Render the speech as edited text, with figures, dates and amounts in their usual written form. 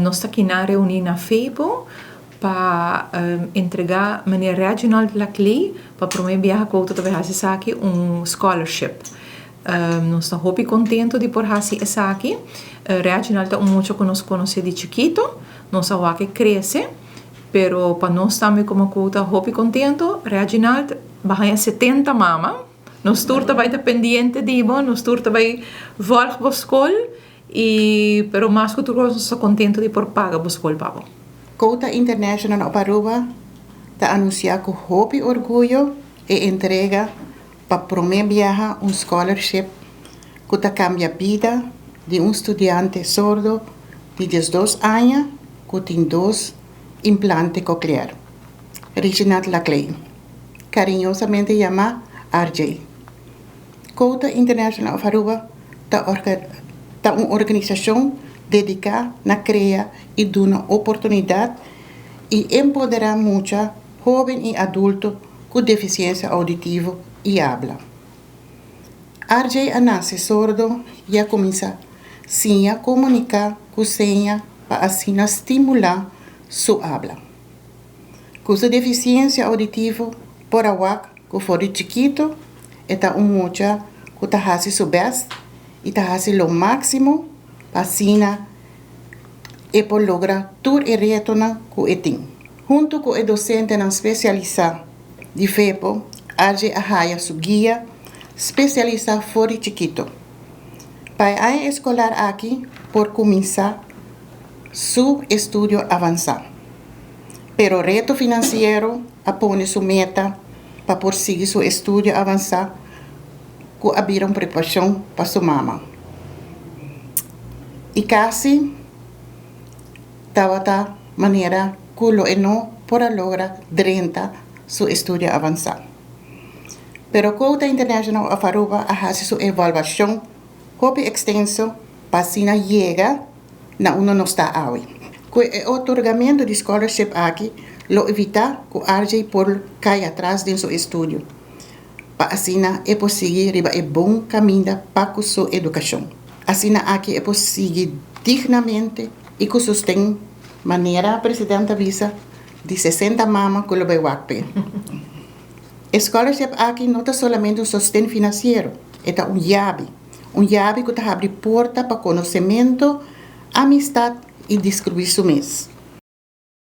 Nos ta kina reuni na FEBO pa entrega meneer Reginald Laclay pa prome biaha cu ta bay haci esaki un scholarship. Nos ta hopi contento di por haci esaki. Reginald ta un mucha cu nos conoce di chikito, nos a wak e crece, pero pa nos tambe como cu ta hopi contento. Reginald, bo a haya 70 mama. Nos tur ta bay ta pendiente di bo, nos tur ta bay volg bo school, y pero mas cu tur nos ta contento di por paga bo school pa bo. Quota International of Aruba ta anuncia cu hopi orguyo e entrega pa prome biaha un scholarship cu ta cambia bida di un studiante sordo di 12 aña cu tin dos implante cochlear. Reginald Laclay, cariñosamente yama RJ. Quota International of Aruba ta un organisacion dedica na crea y duna oportunidad y empodera mucha hoben y adulto cu deficiencia auditivo y habla. RJ a nace sordo y a cuminsa siña comunica cu seña pa asina stimula su habla. Cu su deficiencia auditivo por a wak cu for di chikito e ta un mucha cu ta haci su best y ta haci lo maximo pa asina e por logra tur e retonan cu e tin. Hunto cu e docentenan specialisa di FEPO, RJ a haya su guia specialisa for di chikito. Pa e aña escolar aki por cuminsa su estudio avansa. Pero reto financiero a pone su meta pa por sigui su estudio avansa cu a bira un preocupacion pa su mama. Y casi tabata manera cu lo e no por a logra drenta su estudio avansa. Pero Quota International of Aruba a haci su evaluacion hopi extenso pa asina yega na unda nos ta awe. Cu e otorgamento di scholarship aki lo evita cu RJ por cay atras den su estudio, pa asina e por sigui riba e bon caminda pa cu su educacion. Asina aki e por sigui dignamente y cu sosten, manera presidente a bisa, di 60 mama cu lo bay wak pe. E scholarship aki no ta solamente un sosten financiero, e ta un yabi. Un yabi cu ta habri porta pa conocemento, amistad y descubri su mes.